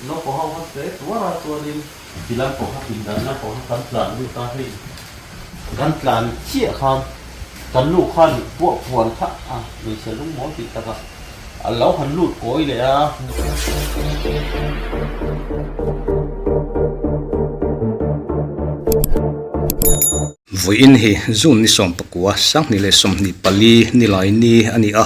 Naupang ho kha hle tuar a chuanin ti lampang kha pindan lampang kha kan tlan lut a hei kan tlan chiah khan kan nu khan puah puan kha a hmeichhe lungmawl tih takah a lo han lut kawi leh a. Vawiin hi June ni 19 2024 nilai ni a ni a.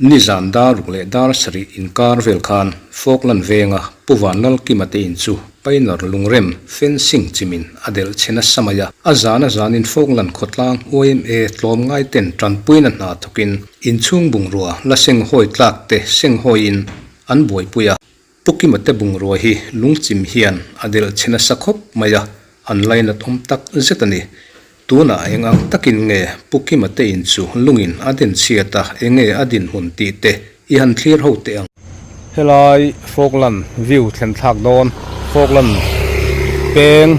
Nizan dar ruk leh dar sarih inkar vel khan Falkland venga Pu Vanlalkima te in chu Painner lungrem fencing chimin a delh chhe nasa mai a. A zan a zanin Falkland khawtlang YMA tlawm ngaiten tanpuina hna thawkin inchhung bungrua la senghawi tlak te senghawiin an buaipui a. Pu Kima te bungrua hi lungchim hian a delh chhe nasa khawp mai a, an lainat awm tak zet a ni. Tunah eng ang takin nge Pu Kima te in chu lungin a den chhiat a, enge a dinhmun tih te i han thlir ho teh ang. Helai Falkland view thlen thlak dawn, Falkland peng,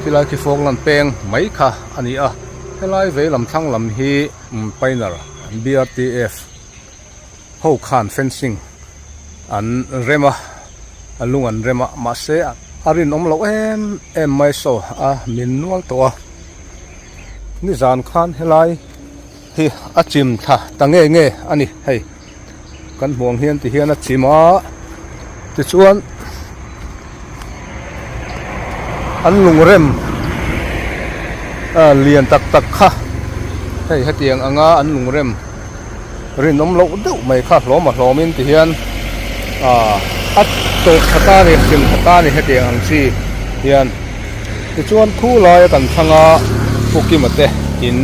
khilai khi Falkland peng mai kha a ni a, helai vei lam thlang lam hi Painner BRTF ho khan fencing an rem a a lung an rem a mahse a rinawm loh em em mai saw a min nual tawh a nizan khan helai hi a chim thla ta nge nge a ni hei kan hmuh ang hian ti hian a chim a tichuan an lungrem lian tak tak kha hei hetiang anga an lungrem rinawm loh deuh mai kha hlawm a hlawmin ti hian ah a tawp tha ta ni hlim tha ta ni hetiang ang chi hian tichuan khu laia kan thlang a Pu Kima te in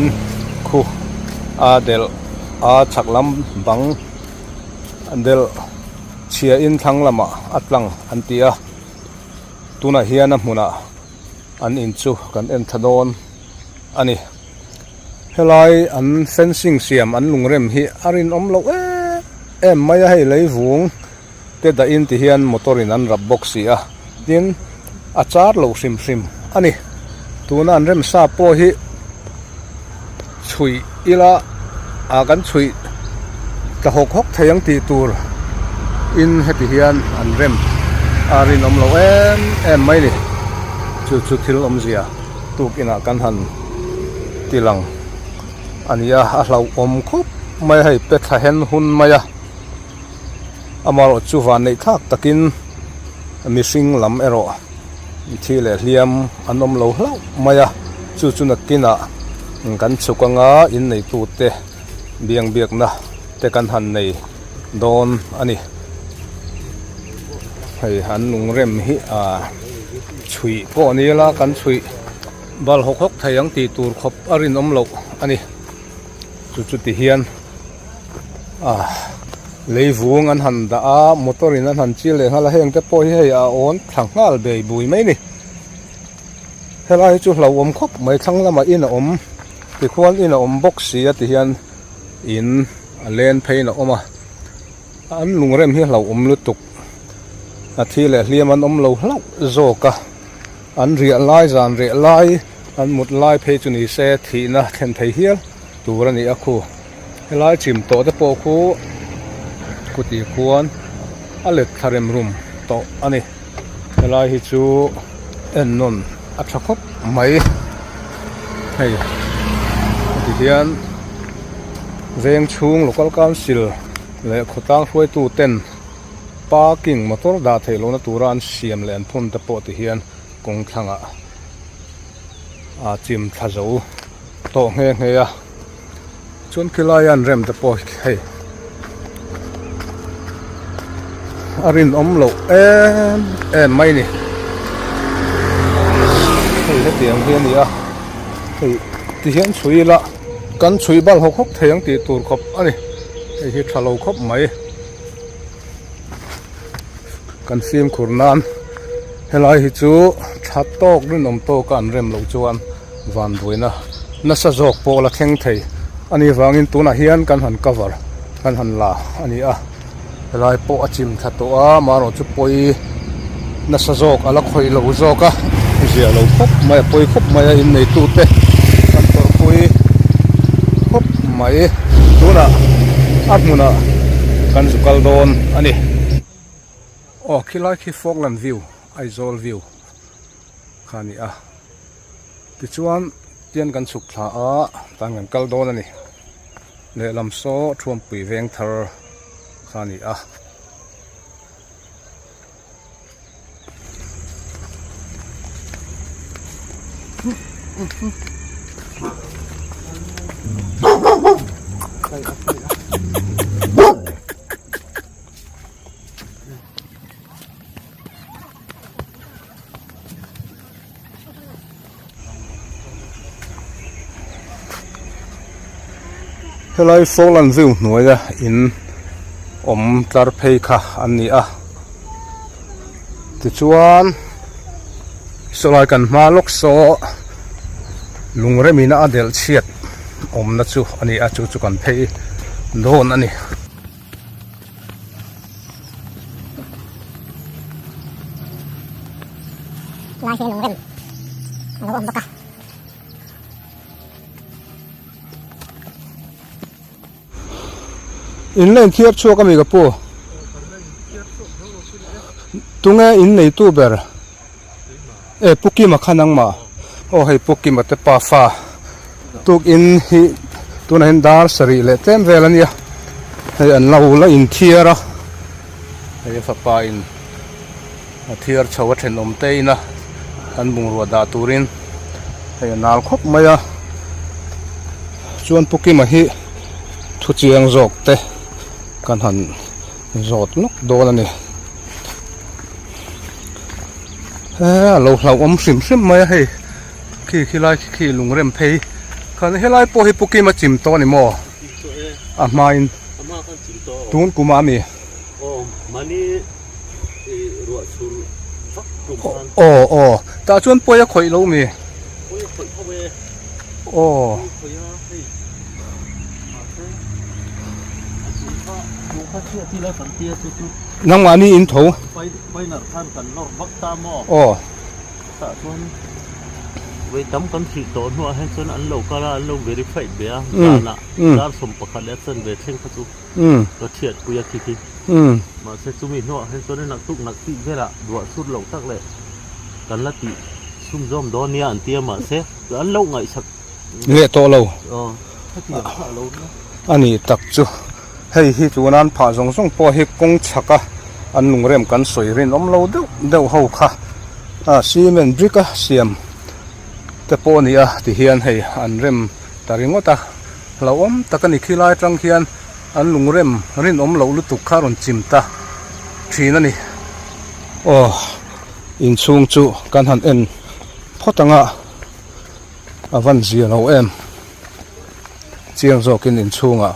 khu a delh a chhak lam bang delh chhia in thlang lamah a tlang an ti a tunah hian a hmunah an in chu kan en tha dawn a ni. Helai an fencing siam an lungrem hi a rinawm loh em em mai a, hei leivung te dahin ti hian motor in an rap bawk si a, tin a char loh hrim hrim a ni. Tuna an rem sa pawh hi chhuih ila ah kan chhuih tla hawk hawk thei ang tih tur in heti hian an rem a rinawm loh em em mai a ni. Chu chu thil awmzia tukinah kan han. ti lang a ni a a hlauhawm khawp mai a hei pe thla hen hun mai a amaherawh chu van neih thlak takin mihring lam erawh thi leh hliam an awm lo hlauh mai a chu chu nakinah kan chhuk anga inneitute biang biakna te kan han nei dawn a ni hei an lungrem hi ah chhuih pawh ni ila kan chhuih. Bal hawk hawk thei ang tih tur khawp a rinawm loh a ni. Chu chu ti hian ah leivung an han dah a, motor in an han chil leh nghal a, heng te pawh hi hei a awn thla nghal bei bui mai a ni. Helai hi chu hlauhawm khawp mai thlang lamah in a awm tikhuan in a awm bawk si a ti hian in a len pheiin a awm a, an lungrem hi hlauhawm lutuk a thi leh hliam an awm lo hlauh zawk a. An riah lai zan riah lai an mut lai phei chu ni se thihna thlen thei hial tur a ni a khu. Helai chim tawh te pawh khu kuti khuan a let thla rem rum tawh a ni. Helai hi chu en nawn a tha khawp mai. Hei heti hian veng chhung local council leh khawtlang hruaitu ten Parking motor dah theih lohna tura an siam leh an phun te pawh ti hian kawng thlangah a chim thla zo tawh nghe nghe a, chuan khilai an rem te pawh hei a rinawm loh em em mai a ni hei hetiang hi a ni a hei ti hian chhui ila kan chhui bal hawk hawk thei ang tih tur khawp a ni hei hi tha lo khawp mai. Kan fimkhur nan helai hi chu tha tawk rinawm tawka an rem loh chuan vanbuaina nasa zawk pawh la thleng thei a nih vangin tunah hian kan han cover kan han la a ni a helai pawh a chim thla tawh a amaherawh chu pawi nasa zawk a la khawih lo zawk a zia lo khawp mai a pawi khawp mai a inneitute kan tawrhpui khawp mai tunah a hmunah kan zu kal dawn a ni. Aw khilai khi Falkland view Aizawl view kha a ni a tichuan tian kan chhuk thla a tan kan kal dawn a ni lehlam saw Thuampui veng thar kha a ni a. Helai Falkland view hnuaia in awm tlar phei kha an ni a tichuan sawlai kan hma lawk saw lungremina a delh chhiat awmna chu a ni a chu chu kan phei dawn a ni. Lai hi lungrem a lo awm bawk a. In la inthiar chhuak ami ka pu? Tunge in neitu ber? E Pu Kima kha nangmah? Aw hei Pu Kima te pa fa tuk in hi tunah hian dar sarih leh tlem vel a nia hei an lo la inthiar a hei a fapa in a thiar chho a thenawm te ina an bungrua dah turin hei a nal khawp mai a chuan Pu Kima hi thu chiang zawk te kan han zawt lawk dawn a ni he a lo hlauhawm hrim hrim mai a hei khi khi lai khi khi lungrem phei khan helai pawh hi Pu Kima chim tawh a ni maw a hmain tun kumah a mi. Aw aw tah chuan pawi a khawih lo mi aw. Nangmahni in tho aw. Vei tam kan hrih tawh hnuah hian chuan an lo kal a an lo verify ve a zanah dar 11 leh a chanve thleng kha chu. Ka thiatpui a khi khi. Mahse chumi hnuah hian chuan nak tuk nak tih velah duah chhut loh tak leh kan la tih chhunzawm dawn nia an ti a mahse an lo ngaihsak leh tawh lo. Aw hetiang kha a lo na. A ni tak chu hei hi tuna an phah zawng zawng pawh hi kawng chhak a an lungrem kan sawi rinawm lo deuh deuh ho kha a cement brick a siam te pawh a ni a tihian hei an rem ta ringawt a. Hlauhawm tak a ni khilai atang khian an lungrem rinawm loh lutuk kha a rawn chim ta thin a ni. Aw inchhung chu kan han en phawt ang a, a van zia lo em. Chiang zawkin inchhungah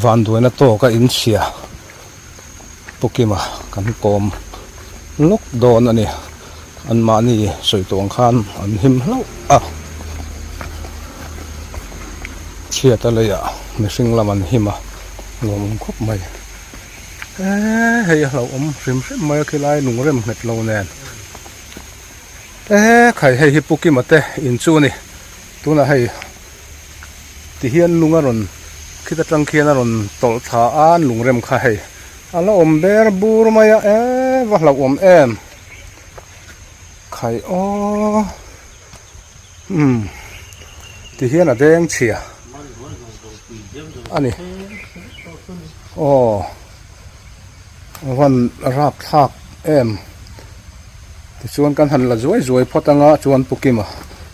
vanduaina tawk a inchhia Pu Kima kan kawm lawk dawn a ni. Anmahni sawi tawh ang khan an him hlauh a. Chhiat a leiah mihring lam an him a, lawmawm khawp mai. Eee hei a hlauhawm hrim hrim mai a khilai lungrem nghet lo nen. Eee khai hei hi Pu Kima te in chu a ni. Tunah hei ti hian lung a rawn khit atang khian a rawn tawlh thla a an lungrem kha hei a la awm ber bur mai a eee va hlauhawm em khai aw umm ti hian a deng chhia a ni aw a van rapthlak em. Tichuan kan han la zuai zuai phawt anga chuan Pu Kima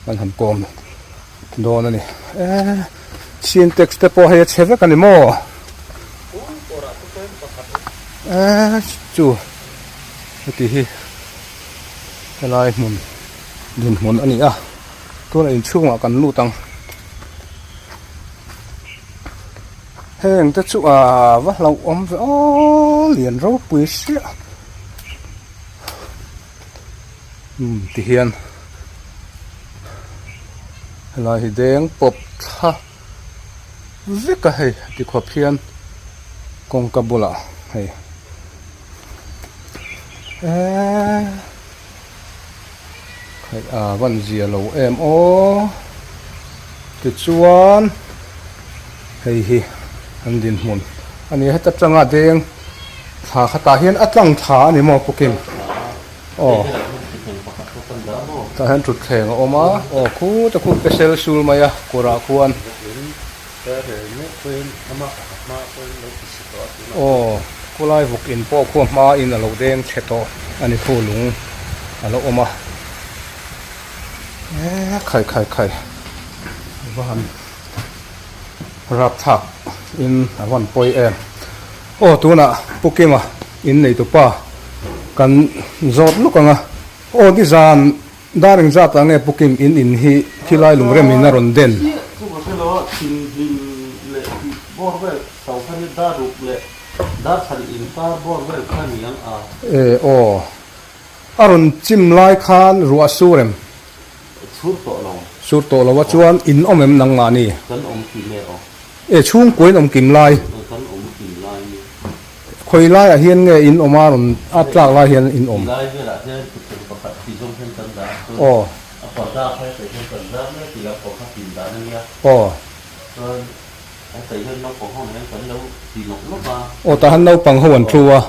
kan han kawm dawn a ni. Eee Sintex te pawh hei a chhe vek a ni maw? Eee chu heti hi helai hmun dinhmun a ni a tunah inchhungah kan lut ang. Heng te chu aa va hlauhawm ve aw lian ropui siah. Umm ti hian helai hi deng pawp thla vek a hei ti khawp hian kawngka bulah hei eee hei a van zia lo em aw tichuan hei hi an dinhmun a ni heta tanga deng. thla kha tah hian a tlang thla a ni maw Pu Kim? Aw. Tah hian thutthleng a awm a, aw khute khu pesel sul mai a kawrah khuan. Aw khulai vuk in pawh khu a hma in a lo deng chhe tawh a ni khu lung a lo awm a. Eee khai khai khai va han rapthlak in a van pawi em. Aw tunah Pu Kima in neitupa kan zawt luk ang a. Aw nizan dar engzat ah nge Pu Kim in in hi thilai lungrem in a rawn den. Chiah chu ka hre lo a, thinhlim leh tih bawr vel chho kha nia dar ruk leh dar sarih inkar bawr vel kha ni ang a. E aw a rawn chim lai khan ruah sur em? Sur tawh lo. Sur tawh lo a chuan in awm em nangmahni? Kan awm kim e aw. E chhungkua in awm kim lai. Kan awm kim lai ni. Khawi laiah hian nge in awm a rawn a tlak lai hian in awm? Ti lai velah hian thutthleng pakhat ti zawng hian kan dah a chuan a parda kha hetah hian kan zar mai a ti lampang kha tin dan a nia. Aw. Chuan hetah hian naupang ho nen kan lo ti nawk nawk a. Aw tah hian naupang ho an thu a.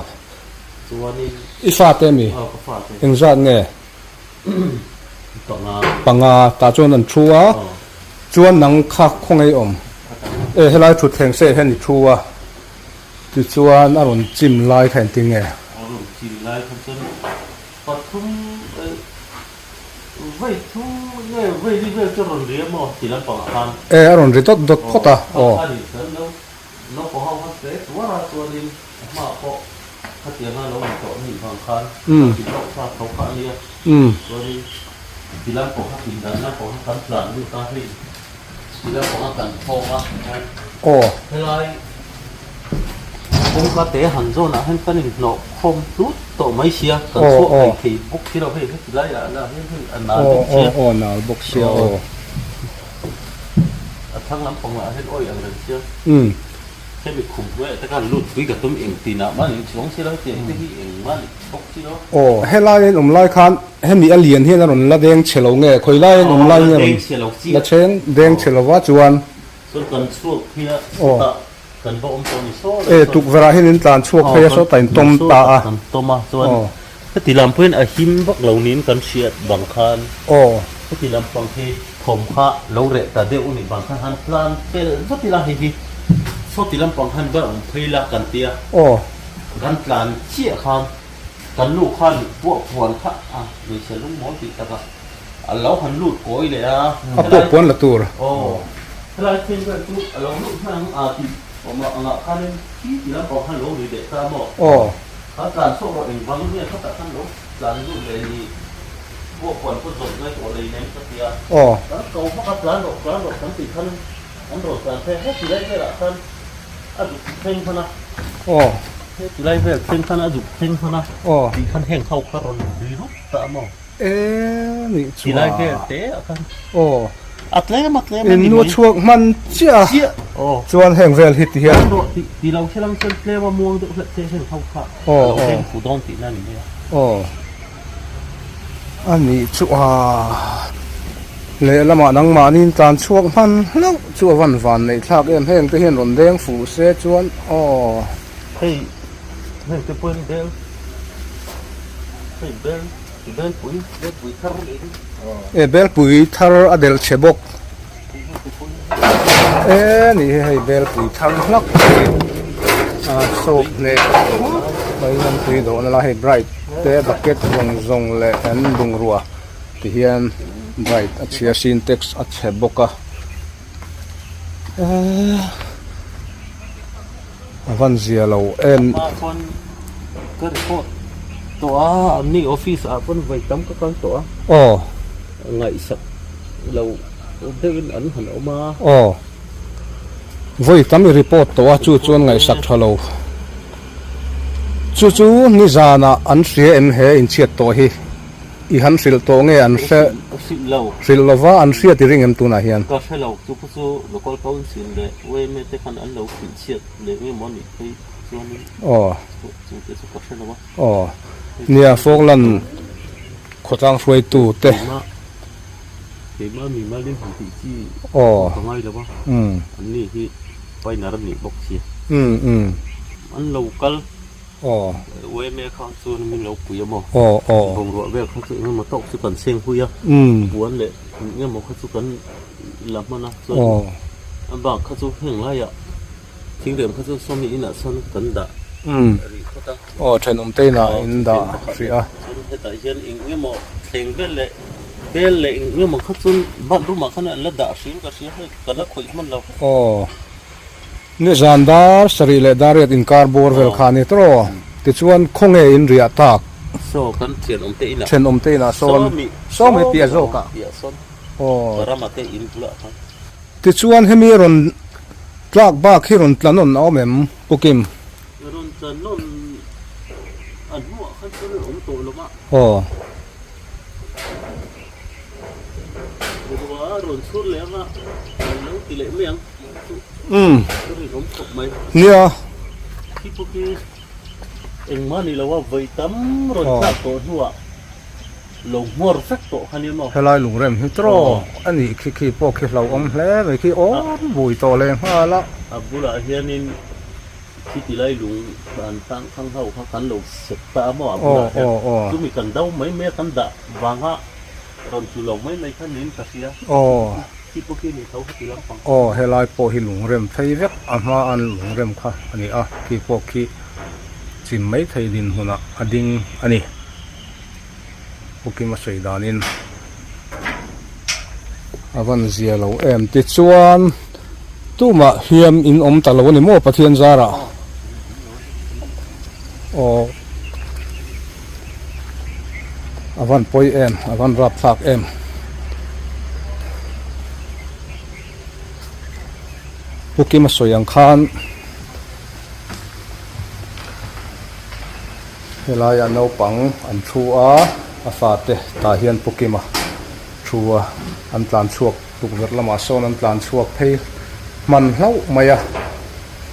Chuanin. I fate mi? Aw ka fate. Engzat nge? Panga. Panga tah chuan an thu a, chuan nang kha khawngaih awm. E helai thutthleng se hian i thu a, tichuan a rawn chim lai kha engtin nge? A rawn chim lai kha chuan pathum vei thum nge vei li vel chu a rawn ri a maw ti lampangah khan. E a rawn ri dawt dawt phawt a, aw. Aw kha ni chuan lo naupang ho kha hle tuar a chuanin a hmaah pawh Khatianga lo ni tawh nih vang khan kan ti hlauh sa tho kha a nia. Chuanin ti lam pawh kha pindan lam pawh kha kan tlan lut a, hei ti lam pawh kha kan thawng a, helai kawngka te han zawnah hian kan inhnawh khawm tlut tawh mai sia, kan chhuah thei thei bawk si lo, hei heti laiah lah hian hei a nal bawk sia. Aw nal bawk sia aw. A thlang lam pang lah hian awi ang reng sia. Hemi khum hnuaiah te khan lut pui ka tum eng tinah mah ni chuang si lo hetiang te hi eng mah ni bawk si lo. Aw, helai in awm lai khan hemi a lian hian a rawn la deng chhe lo nge khawi lai in awm lai nge rawn la chheng deng chhe lo va chuan. Chuan kan chhuak phei a sawtah kan va awm tawh ni saw leh E tukverh ah hian in tlan chhuak phei a sawtah in tawm ta a. Kan tawm a chuan heti lam pawhin a him vak lo niin kan hriat bang khan. Aw. Heti lampang hi thawm kha lo reh ta deuh a nih vang khan han tlan fel vat ila hei hi sawti lampang khan va awm phei ila kan tia. Aw. Kan tlan chiah khan kan nu khan puah puan kha a hmeichhe lung mawl tih tak a a lo han lut kawi leh a. A puah puan la tur. Aw. Helai thil vel chu a lo lut hman ang a tih awm angah khanin khi ti lampang khan lo ri leh ta maw? Aw. Kha tlan chhuak rawh engvang nge khatah khan lo tlan lut leh ni pawh puan pawh zawt ngai tawh lei nem ka ti a. Aw. Kan ko vak a tlan rawh tlan rawh kan tih khan an rawn tlan phei a, heti lai velah khan a zuk thleng hman a. Aw. Heti lai vel thleng khan a zuk thleng hman a. Aw. Tih khan heng ho kha rawn ri rup ta a maw? E nih chu a. Ti lai vel te ah khan. Aw. A tlem a tlem a ni mai. In nu chhuak hman chiah a. Chiah. Aw. Chuan heng vel hi ti hian. Tlan rawh tih ti lo thil ang chuan tlem a muang deuh hlek che heng ho kha. Aw. A lo deng fu dawn tihna a ni mai a. Aw. A nih chu a. Lehlamah nangmahniin tlan chhuak hman hlauh chu a van van neih thlak em heng te hian rawn deng fuh se chuan aw. Hei heng te pawhin bel hei bel belpui belpui thar leh hi. E belpui thar a delh chhe bawk. E nih hi hei belpui thar hlak mai a soap hneh mai an tui dawhna lai hei bright te bucket zawng zawng leh an bungrua ti hian bright a chhia sintex a chhe bawk a eee a van zia lo em. Ka report tawh a an ni office ah pawn vawi tam ka kal tawh a. Aw. Ngaihsak lo deuh in an han awm a. Aw. Vawi tam i report tawh a chu chuan ngaihsak tha lo. Chu chu nizanah an hria em he inchhiat tawh hi. I han hrilh tawh nge an hre. Ka hrilh lo. Hrilh lova an hriat i ring em tunah hian. Ka hre lo chu khu chu local council leh yma te khan an lo hrilh chhiat leh nge maw nih phei chuanin. Aw. Chu te chu ka hre lo a. Aw. Nia Falkland khawtlang hruaitu te. Keimah keimah mi malin han tih chi Aw. ka ngai lo a. Umm. An ni hi painara nih bawk si. Umm umm. An lo kal. Aw. Yma kha chuan min lo pui a maw? Aw aw. Bungrua vel kha chu engemaw tawk chu kan seng hui a. Puan leh engemaw kha chu kan la hman a. Chuan a bak kha chu heng laiah thingrem kha chu sawmi inah sawn kan dah rih phawt a. Aw thenawm te inah in dah rih a. Chuan hetah hian engemaw thleng vel leh bel leh engemaw kha chuan bathroom ah khan an la dah hrim ka hria hei ka la khawih hman lo. Aw. Nizan dar sarih leh dar riat inkar bawr vel kha a ni tawh. Tichuan khawnge in riah tak? Saw kan thenawm te inah. Thenawm te inah sawn. Sawmi piah zawk ah. Piah sawn. Aw. Rama te in bulah khan. Tichuan hemi rawn tlak bak hi rawn tla nawn a awm em Pu Kim? Rawn tla nawn a hnuah khan chuan a awm tawh lo a. Aw. Ruah a rawn chhur leh anga an lo ti leh mai ang. Umm nia. Khi pawh khi engmah ni lo a vawi tam rawn thlak tawh hnuah lo hmawr vek tawh kha nia maw. Helai lungrem hi tawk a nih khi khi pawh khi hlauhawm hle mai khi awm bui tawh leh nghal a. A bulah hianin khi ti lai lung an tang thang ho kha kan lo sep ta a maw a bulah hian chumi kan do mai mai a kan dah vanga rawn tlu lo mai mai kha niin ka hria. Khi pawh khi ni tho heti lampang. Aw helai pawh hi lungrem phei vek a hma an lungrem kha a ni a khi pawh khi chim mai thei dinhmunah a ding a ni. Pu Kima sawi danin a van zia lo em tichuan tumah hiam in awm ta lo a ni maw Pathian zarah aw A van pawi em, a van rap thlak em. Pu Kima sawi ang khan helaiah naupang an thu a, a fate tah hian Pu Kima thu a, an tlan chhuak tukverh lamah sawn an tlan chhuak phei hman hlauh mai a,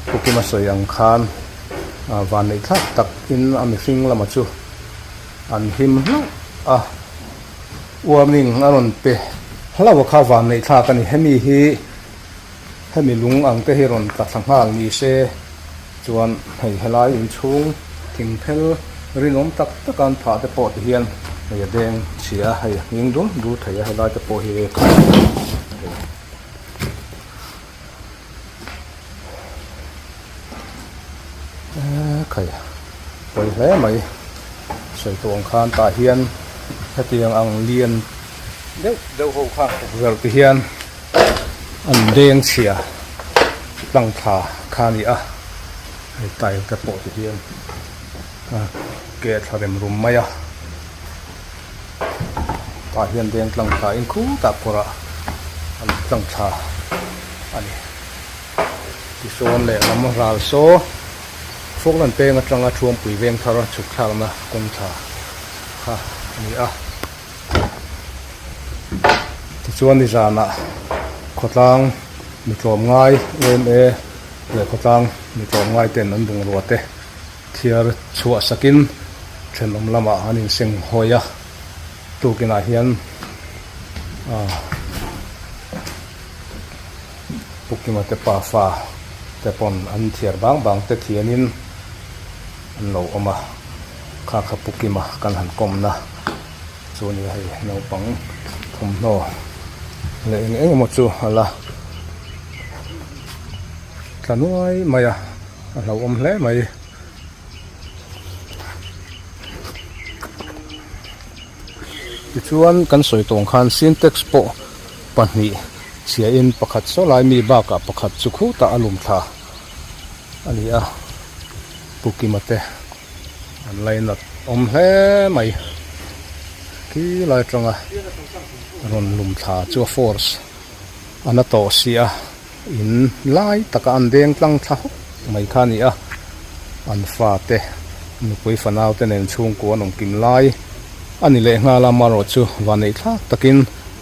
Pu Kima sawi ang khan. Vanneih thlak tak in a mihring lama chu an hlim hlauh a, warning a rawn pe hlauh a kha vanneih thlak a ni. Hemi hi hemi lung ang te hi rawn tla thla nghal ni se chuan hei helai inchhung thingphel rinawm tak tak an phah te pawh ti hian hei a deng chhia a, hei a nghing dul dul thei a helai te pawh hi hei. Khai pawi hle mai sawi tawh ang khan tah hian hetiang ang lian deuh deuh ho kha tukverh te hian an deng chhia tlang thla kha a ni a hei tile te pawh ti hian a ke thla rem rum mai a tah hian deng tlang thla in khutah kawrah an tlang thla a ni. Tisawn lehlam ral saw Falkland peng atanga Thuampui veng thar chhuk thlakna kawng thla kha a ni a. Tichuan nizanah khawtlang mi tlawmngai yma leh khawtlang mi tlawmngai ten an bungrua te thiar chhuah sakin thenawm lamah an inseng hawi a, tukinah hian ah. Pu Kima te pafa te pawn an thiar bang bang te thianin an lo awm a, kha kha Pu Kima kan han kawmna chu a ni a hei naupang thawmhnaw leh eng eng emaw chu a la tla nuai mai a, a hlauhawm hle mai. Tichuan kan sawi tawng khan Sintex pawh pahnih chhiahin pakhat saw lai mi bakah pakhat chu khutah a lum thla a ni a, Pu Kima te an lainat awm hle mai. Khi lai atanga rawn lum thla chu a force a na tawh si a, in lai taka an deng tlang thla hawk mai kha a ni a, an fate nupui fanau te nen chhungkua an awm kim lai a ni leh nghal a, amaherawh chu vanneih thlak takin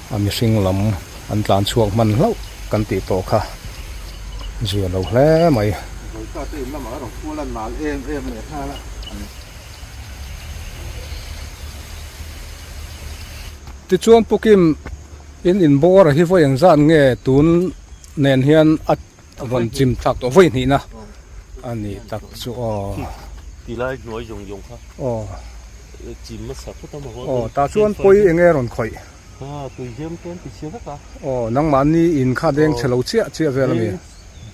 A mihring lam an tlan chhuak hman hlauh kan tih tawh kha zia lo hle mai. Vawikhat te in lamah rawn khual a nal em em leh nghal a. Tichuan Pu Kim, in inbawr a hi vawi engzat nge tun nen hian a rawn chim thlak tawh vawi hnihna a ni tak chu aw. Ti lai hnuai zawng zawng kha. Aw. Chim hmasa phawt a maw. Aw tah chuan pawi eng nge rawn khawih? Ha tui hiam te an ti chhia vek a. Aw nangmahni in kha deng chhe lo chiah chiah vel a mi?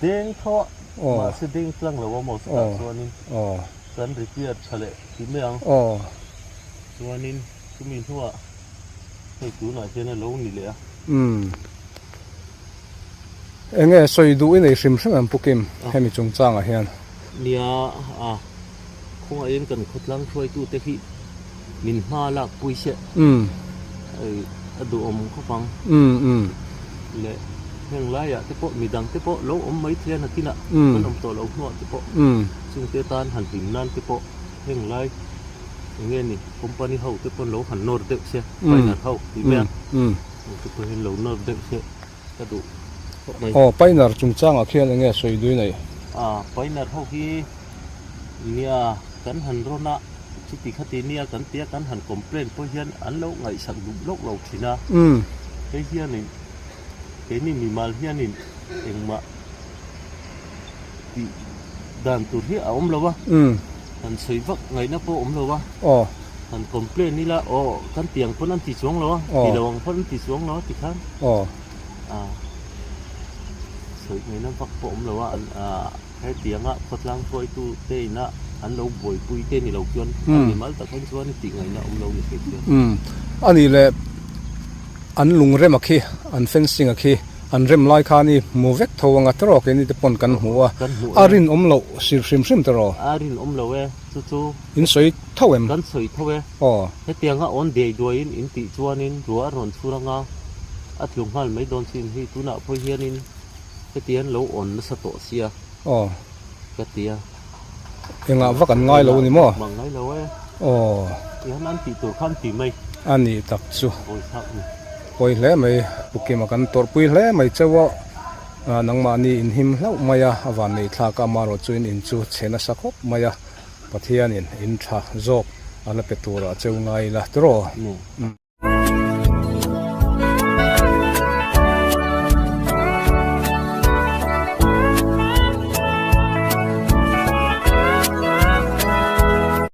Deng tho a mahse deng tlang lo a maw chutah chuanin kan repair tha leh ti mai ang. Aw. Chuanin chumi hnuah hei tunah hian a lo ni leh a. Umm. Eng nge sawi duh i nei hrim hrim em Pu Kim hemi chungchangah hian? Nia a, khawngaih kan khawtlang hruaitute hi min hma lak pui se a duhawm khawp ang. Leh heng laiah te pawh midang te pawh lo awm mai thei a nakinah kan awm tawh lo hnuah te pawh chungte tan han hlim nan te pawh heng lai eng nge ni company ho te pawn lo han nawr deuh se pioneer ho tih mai a te pawh hian lo nawr deuh se. Ka duh khawp mai. Aw Pioneer chungchangah khian enge sawi dui nei? A, Pioneer ho hi nia kan han rawn a, chuti khati nia kan tia kan han complain pawh hian an lo ngaihsak duh lawk lo thin a. Hei hianin keini mimal hianin engmah tih dan tur hi a awm lo a, han sawi vak ngaihna pawh a awm lo a. Aw. Han complain ila aw kan tiang pawn an ti chuang lo a, ti lo ang pawn an ti chuang lo a ti khan. Aw. A sawi ngaihna vak pawh awm lo a, hetianga khawtlang hruaitu te ina an lo buaipui te ni lo chuan a mimal tak ang chuan tih ngaihna awm lo ni thei chuan. Umm a nih leh an lungrem a khi an fencing a khi an rem lai khan i hmu vek tho anga teraw keini te pawn kan hmu a, a rinawm loh sir hrim hrim teraw? A rinawm lo e chu chu. In sawi tho em? Kan sawi tho e. Aw. Hetianga awn dei duaiin in tih chuanin ruah a rawn chhur anga a tlu nghal mai dawn chin hi tunah pawh hianin hetiang lo awn nasa tawh sia. Aw. Ka ti a. Engah vak an ngai lo a ni maw? Engah vak ngai lo e. Aw. Tihian an tih tur kha an ti mai. A nih tak chu. Pawi thlak ni. Pawi hle mai. Pu Kima kan tawrhpui hle mai chauh a. Nangmahni inhim hlauh mai a, a vanneih thlak a, amaherawh chu in in chu chhe nasa khawp mai a. Pathianin in tha zawk a la pe turah cheu ngai ila tiraw?